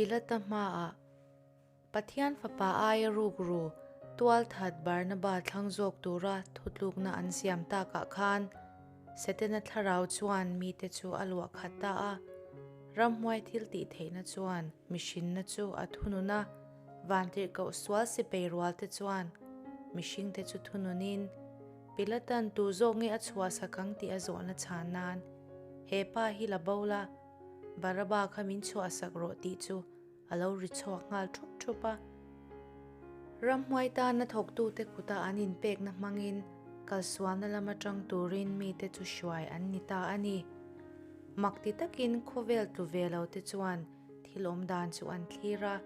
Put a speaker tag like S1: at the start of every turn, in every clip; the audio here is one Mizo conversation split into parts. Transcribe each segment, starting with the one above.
S1: Pilata hmaah Pathian Fapa aia rukru tualthat Barnaba thlang zawk tura thutlukna an siam takah khan Setana thlarau chuan mite chu a luah khat ta a. Ramhuai thil tih theihna chuan mihrinna chu a thunun a, vantirhkoh sual sipei rualte chuan mihringte chu thununin Pilatan tu zawk nge a chhuahsak ang tih a zawhna chhan nan he pa hi la bo la, Baraba kha min chhuahsak rawh tih chu a lo ri chhuak nghal thup thup a. Ramhnuai tana thawktute kuta an inpekna hmangin kalsualna lam atang turin mite chu hruai an ni ta a ni. Mak ti takin khawvel tlu ve lo te chuan thil awm dan chu an thlir a,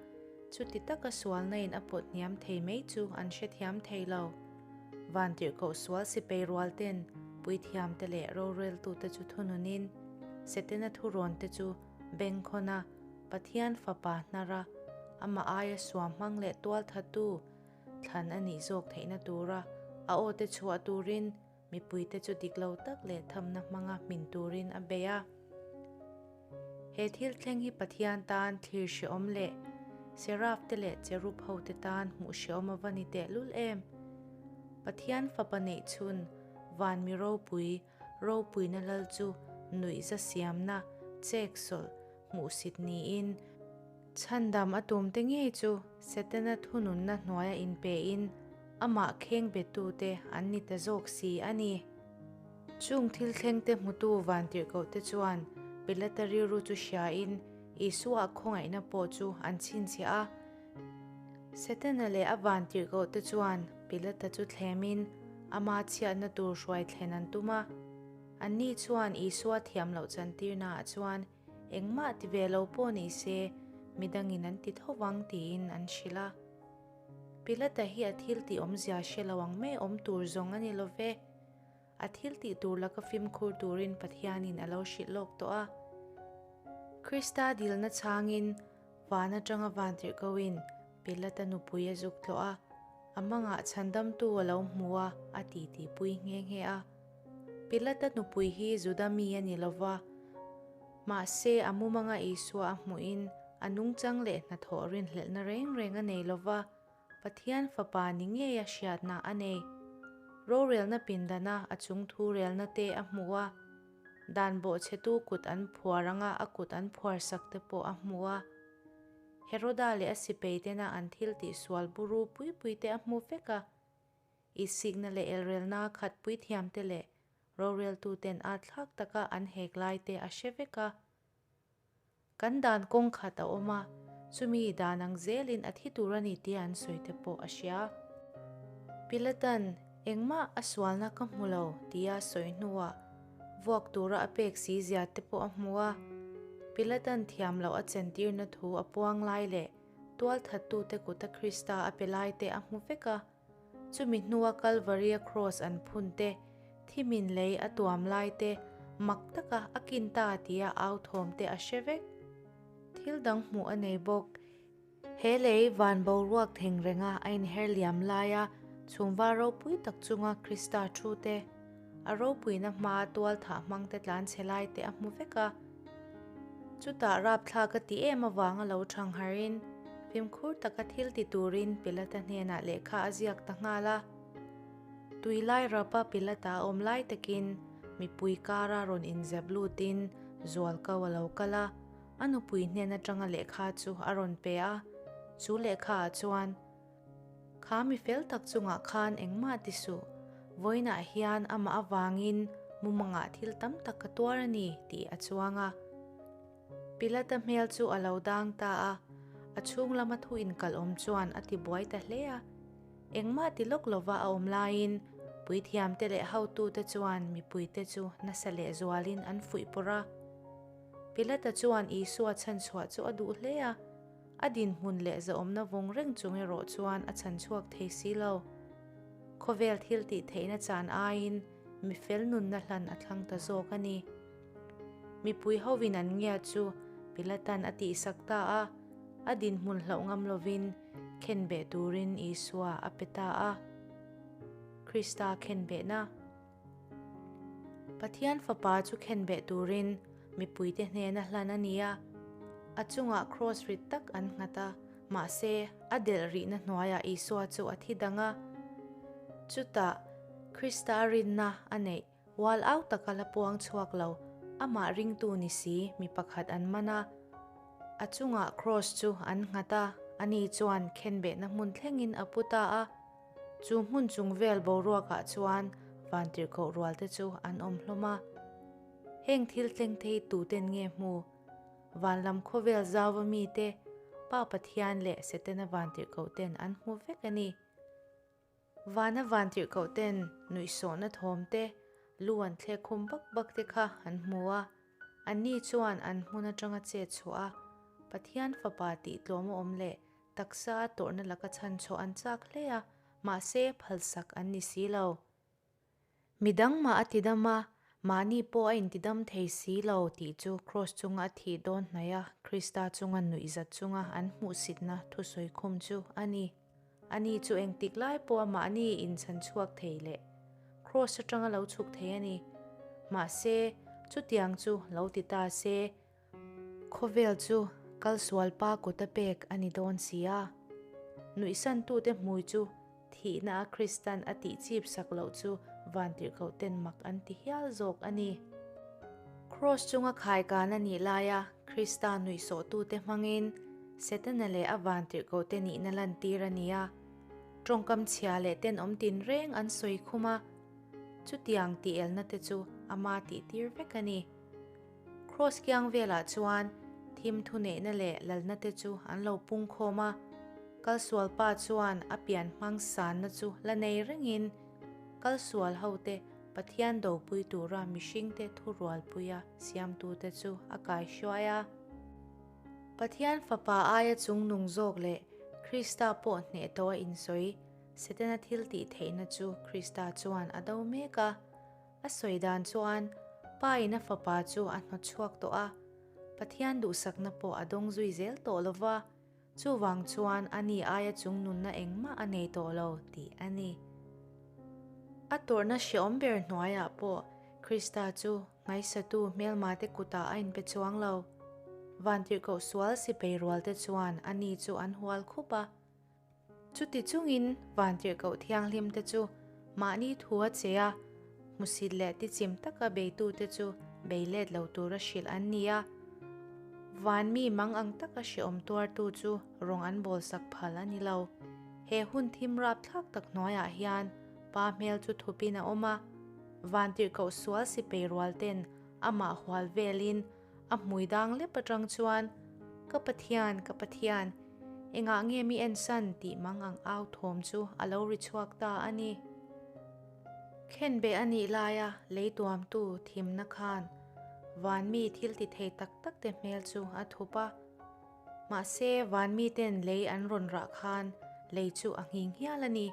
S1: chuti taka sualna in a pawt hniam thei mai chu an hrethiam thei lo. Vantirhkoh sual sipei rual ten puithiamte leh roreltute chu thununin Setana thurawnte chu bengkhawn a, Pathian Fapa hnara amah aia suam hmang leh tualthatu thlan a nih zawk theihna tura a aw te chhuah turin mipuite chu dik lo tak leh thamna hmanga hmin turin a bei a. He thil thleng hi Pathian tan thlir hrehawm leh Seraph te leh Cherub ho te tan hmuh hrehawm a va ni tehlul em! Pathian Fapa neih chhun van mi ropui ropuina lal chu nuihza siamna chek sawlh hmuhsit niin chhandam a tumte ngei chu Setana thununna hnuaia inpein amah kheng betute an ni ta zawk si a ni. Chung thil thlengte hmutu vantirhkohte chuan Pilata rilru chu hriain Isua khawngaihna pawh chu an chhinchhiah a. Setana leh a vantirhkohte chuan Pilata chu thlemin ama chhiatna tur hruai thlen an tum a. Anni chuan Isua thiam loh chantirnaah chuan engmah ti ve lo pawh ni se midangin an ti tho vang tiin an hrilh a. Pilata hi a thil tih awmzia hre lo ang mai awm tur zawng a ni lo ve. A thil tih tur laka fimkhur turin Pathianin a lo hrilh lawk tawh a. Krista dilna chhangin van atanga vantirhkoin Pilata nupui a zuk tlawh a, a mangah chhandamtu a lo hmu a, a titipui nghe nghe a. Pilata nupui hi Juda mi a ni lova, mahse a mumanga Isua a hmuhin a nungchang leh hnathawh rinhlelhna reng reng a nei lova, Pathian Fapa ni ngeia hriatna a nei. Rorelna pindana a chung thu relna te a hmu a, dan bawhchhetu kut an phuar anga a kut an phuar sak te pawh a hmu a. Heroda leh a sipei tena an thil tihsual buru pui pui te a hmu vek a. Isikna leh elrelna khat puithiam te leh roreltu ten at thlak taka an hek lai te a hre vek a. Kan dan kawng khat a awm a, chumi dan ang zelin a thi tur a ni tia an sawi te pawh a hria. Pilatan, Engmah a sualna ka hmu lo, tia sawi hnuah vuak tura a pek si zia te pawh a hmu a. Pilatan thiam loh a chentirna thu a puang lai leh tualthattute kuta Krista a pe lai te a hmu vek a. Chumi hnua Kalvaria Kraws an phun te, thimin lei a tuam lai te, mak taka a kin ta tia au thawm te a hre vek. Thil dang hmuh a nei bawk. He lei van boruak theng renga a inher liam laia chhungva ropui tak chunga Krista thu te, a ropuina hmaa tualthah hmang te tlan chhe lai te a hmu vek a. Chutah rapthlak a ti em avanga lo thang harin fimkhur taka thil ti turin Pilata hnenah lehkha a ziak ta nghal a. Tui lai rapa Pilata a awm lai takin mipui kara rawn inzep lutin zualko a lo kal a, a nupui hnen atanga lehkha chu a rawn pe a. Chu lehkhaah chuan, Kha mi fel tak chungah khan engmah ti suh, vawiinah hian amah avangin mumangah thil tam tak ka tuar a ni tih a chuang a. Pilata hmel chu a lo dang ta a, a chhung lama thu inkalh awm chuan a ti buai ta hle a. Engmah ti lawk lova a awm laiin puithiamte leh hotute chuan mipuite chu nasa lehzualin an fuih pawrh a. Pilata chuan Isua chhanchhuah chu a duh hle a. A dinhmun leh zahawmna vawng reng chung erawh chuan a chhan chhuak thei si lo. Khawvel thil tih theihna chan aiin mi fel nunna hlan a thlang ta zawk a ni. Mipui hovin an ngia chu Pilatan a tihsak ta a, a dinhmun hlauh ngam lovin khenbeh turin Isua a pe ta a. Krista khenbehna. Pathian Fapa chu khenbeh turin mipuite hnena hlan a ni a. A chungah kraws rit tak an nghat a, mahse, a delh rihna hnuaiah Isua chu a thi dang a. Chutah, Krista rinna a neih ual au taka la puang chhuak lo, amah ringtu ni si mi pakhat an man a. A chungah kraws chu an nghat a, ani chuan khenbehna hmun thlengin a pu ta a. Chu hmun chung vel boruakah chuan vantirhkoh rualte chu an awm hlawm a. Heng thil tleng thei tuten nge hmu? Van lam khawvel zauva mite, Pa Pathian leh Setana vantirhkohten an hmu vek a ni. Vana vantirhkohten nuihsawhna thawm te, lu an thlek khum bak bak te kha an hmu a. Anni chuan an hmun atanga chet chhuah a, Pathian Fapa tih tlawm a awm leh taksa tawrhna laka chhan chhuah an chak hle a, mahse phalsak an ni si lo. Midang mah a tidam a, mahni pawh a intidam thei si lo tih chu Kraws chunga a thih dawn hnaih a, Krista chunga nuihzat chunga an hmuhsitna thusawi khum chu a ni. Ani chu engtik lai pawha mahni inchhan chhuak thei leh Kraws atanga lo chhuk thei a ni. Mahse, chutiang chu lo ti ta se, Khawvel chu kalsual pa kuta pek a ni dawn si a. Nuihsantute hmui chu thihna a Kristan a tih chip sak loh chu vantirhkohten mak an ti hial zawk a ni. Kraws chunga khaikan a nih laia Krista nuihsawhtute hmangin Setana leh a vantirhkohte nihna lantir a ni a. Tawngkam chhia leh tenawm tinreng an sawi khum a, chutiang tih elna te chu ama tihtir vek a ni. Kraws kiang velah chuan thim thuneihna leh lalna te chu an lo pung khawm a, kalsualpa chuan a pian hmang sanna chu la nei rengin kalsual hote Pathian dopui tura mihringte thurualpuia siamtute chu a kaihruai a. Pathian Fapa aia chungnung zawk leh Krista pawh hneh tawh a insawi Setana thil tih theihna chu Krista chuan a do mek a. A sawi dan chuan Pa in a fapa chu a hnawt chhuak tawh a, Pathian duhsakna pawh a dawng zui zel tawh lo va, chuvang chuan a ni aia chung nunna engmah a nei tawh lo tih a ni. A tawrhna hreawm ber hnuaiah pawh Krista chu ngaihsatu hmelmate kutah a inpe chuang lo. Vantirhkoh sual sipei rualte chuan a ni chu an hual khup a. Chuti chungin Vantirhkoh Thianghlimte chu mahni thu a che a, hmusit leh tichim taka beitute chu bei let lo tura hrilh an ni a. Van mi mang ang taka hrehawm tuartu chu rawng an bawlsak phal a ni lo. He hun thim rapthlak tak hnuaiah hian Pa hmel chu thupin a awm a, Vantirhkoh sual sipei rualten amah hual velin A hmui dang lep atang chuan, Ka Pathian, ka Pathian, engah nge mi ensan tih mang ang au thawm chu a lo ri chhuak ta a ni. Khenbeh a nih laia lei tuamtu thimna khan van mi thil ti thei tak tak te hmel chu a thup a. Mahse, van miten lei an rawn rah khan lei chu a nghing hial a ni.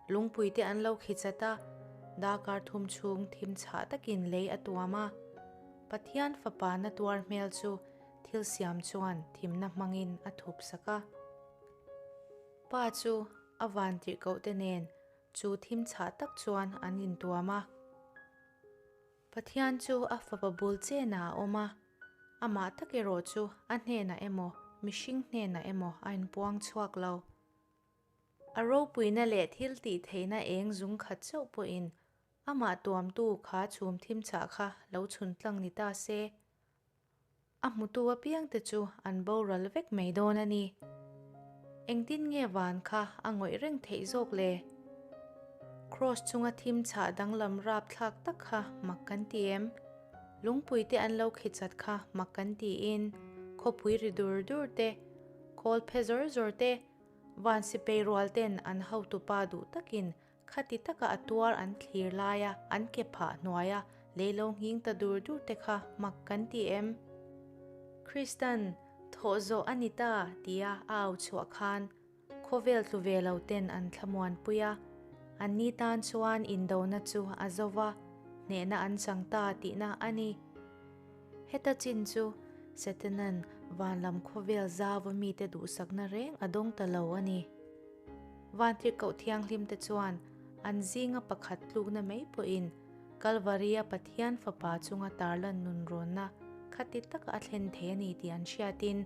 S1: Lungpui te an lo khi chat a, darkar thum chhung thim chhah takin lei a tuam a. Pathian fapa na tuar hmel chu thil siam chuan thimna hmangin a thup sak a. Pa chu a van tirhkoh te nen chu thim chhah tak chuan an intuam a. Pathian chu a fapa bul chenah a awm a, amah tak erawh chu a hnenah emaw mihring hnenah emaw a inpuang chhuak lo. A ropuina leh thil tih theihna eng zung khat chauh pawhin amah tuamtu kha chhum thim chah kha lo chhun tlang ni ta se, a hmutu apiangte chu an boral vek mai dawn a ni. Engtin nge van kha a ngawih reng theih zawk le? Kraws chunga thim chah danglam rapthlak tak kha mak kan ti em? Lungpuite an lo khi chat kha mak kan tiin khawpui ri dur dur te, kawl phe zawr zawr te, Van sipei rual ten an hotupa duh takin khati taka a tuar an thlir laia an ke phah hnuaia lei lo nghing ta dur dur te kha mak kan ti em? Kristan thawh zawh a ni ta tia a au chhuah khan khawvel tlu ve lo ten an thlamuanpui a, anni tan chuan indona chu a zo va, hnehna an chang ta tihna a ni. Heta chin chu Setanan van lam khawvel zauva mite duhsakna reng a dawng ta lo a ni. Vantirhkoh thianghlimte chuan an zinga pakhat tlukna mai pawhin Kalvaria Pathian Fapa chunga tarlan nunrawnna khati taka a thlen thei a ni tih an hriatin.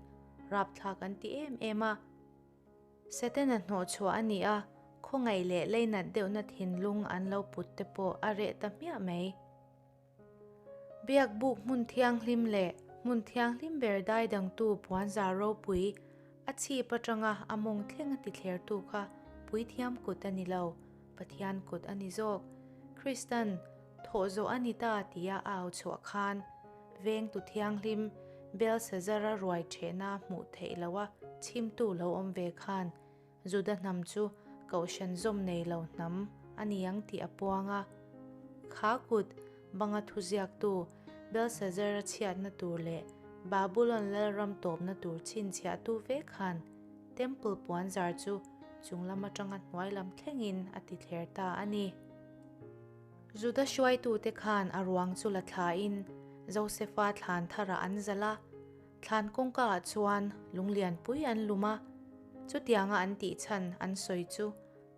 S1: rapthlak an ti em em a. Setana hnawhchhuah a ni a, khawngaih leh leinat deuhna thinlung an lo put te pawh a reh ta hmiah mai. Biakbuk hmun thianghlim leh hmun thianghlim ber daidangtu puanzar ropui a chhip atanga a mawng thleng a tithlertu kha Puithiam kut a ni lo, Pathian kut a ni zawk. Kristan thawh zawh a ni ta tia a au chhuah khan vengtu thianghlim Belsazara ruai thehna hmuh theih loha chhimtu lo awm ve khan Juda hnam chu kohhran zawm nei lo hnam a ni ang tih a puang a. Kha kut banga thuziaktu Belsazara chhiatna tur leh Babulon lalram tawpna tur chhinchhiahtu ve khan Temple puanzar chu chung lam atanga hnuai lam thlengin a ti thler ta a ni. Juda hruaitute khan a ruang chu la thlain Josefa thlan tharah an zalh a, thlan kawngkaah chuan lunglianpui an lum a, chutianga an tih chhan an sawi chu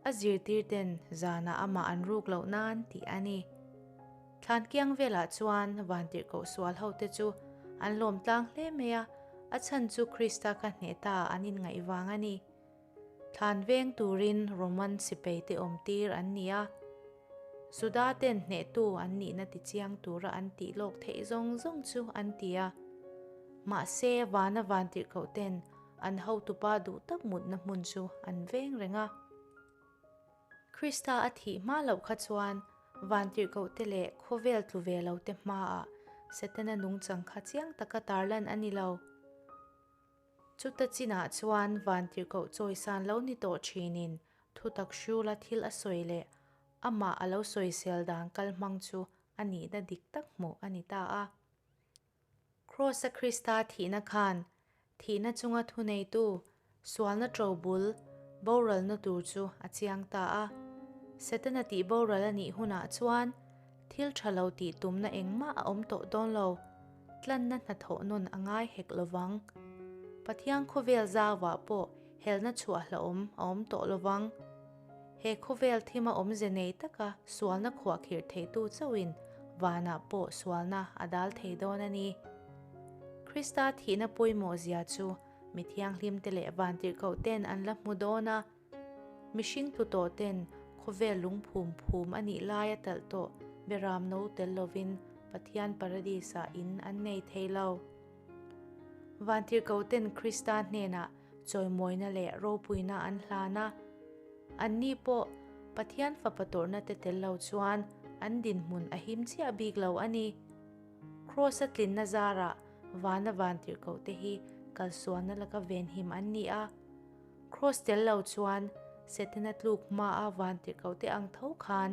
S1: a zirtirten zanah amah an ruk loh nan tih a ni. Thlan kiang velah chuan vantirhkoh sual hote chu an lawm tlang hle mai a, a chhan chu Krista kha hneh ta an inngaih vang a ni. Thlan veng turin Roman sipeite awm tir an ni a, Juda ten hnehtu an nihna tichiang tura an tih lawk theih zawng zawng chu an ti a. Mahse, vana vantirhkoh ten an hotupa duh tak mutna hmun chu an veng reng a. Krista a thih hma loh kha chuan vantirhkohte leh khawvel tlu ve lote hmaah Setana nungchang kha chiang taka tarlan a ni lo. Chuta chinah chuan vantirhkoh chawisan lo ni tawh thinin thutak hrula thil a sawi leh amah a lo sawisel dan kalhmang chu a nihna dik tak hmuh a ni ta a. Kraws-a Krista thihna khan thihna chunga thuneitu sualna ṭo bul boralna tur chu a chiang ta a. Setana tih boral a nih hunah chuan thil ṭha lo tih tumna engmah a awm tawh dawn lo, tlanna hnathawh nawn a ngai hek lo vang. Pathian khawvel zauah pawh helna chhuah hlauhawm a awm tawh lo vang. He khawvel thima awmze nei taka sualna khuahkhirh theitu chauhin vanah pawh sualna a dal thei dawn a ni. Krista thihna pawimawh zia chu mi thianghlimte leh vantirhkoh ten an la hmu dawn a. Mihring tlu tawh ten khawvel lungphum phum a nih laia talh tawh beram no tel lovin Pathian Paradis-ah in an nei thei lo. Vantirhkoh ten Krista hnenah chawimawina leh ropuina an hlan a. Anni pawh Pathian fapa tawrhna te tel lo chuan an dinhmun a him chiah bik lo a ni. Kraws-a tlinna zarah vana vantirhkoh te hi kalsualna laka venhim an ni a. Kraws tel lo chuan Setana tluk hmaa vantirhkoh te ang tho khan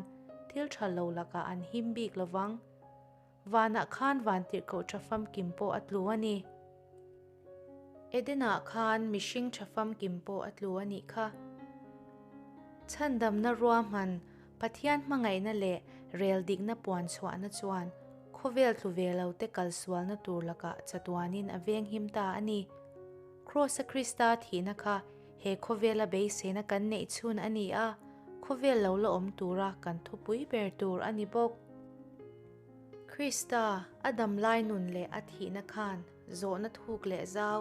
S1: thil tha lo lakah an him bik lo vang. Vanah khan vantirhkoh tha famkim pawh a tlu a ni. Edenah khan mihring tha famkim pawh a tlu a nih kha. Chhandamna ruahman, Pathian hmangaihna leh rel dikna puan chhuahna chuan khawvel tlu ve lo te kalsualna tur lakah chatuanin a venghim ta a ni. Kraws-a Krista thihna kha he khawvela beiseina kan neih chhun a ni a, khawvel lo la awm tura kan thupui ber tur a ni bawk. Krista a damlai nun leh a thihna khan zawhna thuk leh zau,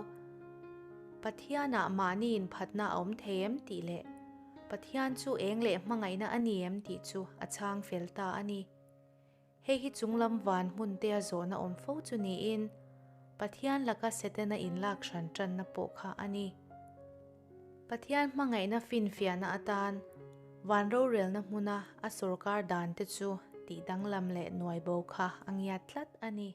S1: Pathianah mahni inphatna a awm thei em tih leh Pathian chu eng leh hmangaihna a ni em tih chu a chhang fel ta a ni. Hei hi chunglam van hmun te a zawhna awm fo chu niin Pathian laka Setana inlak hran tanna pawh kha a ni. Pathian hmangaihna finfiahna atan van rorelna hmuna a sawrkar dan te chu tih danglam leh nuai bo kha a ngiat tlat a ni.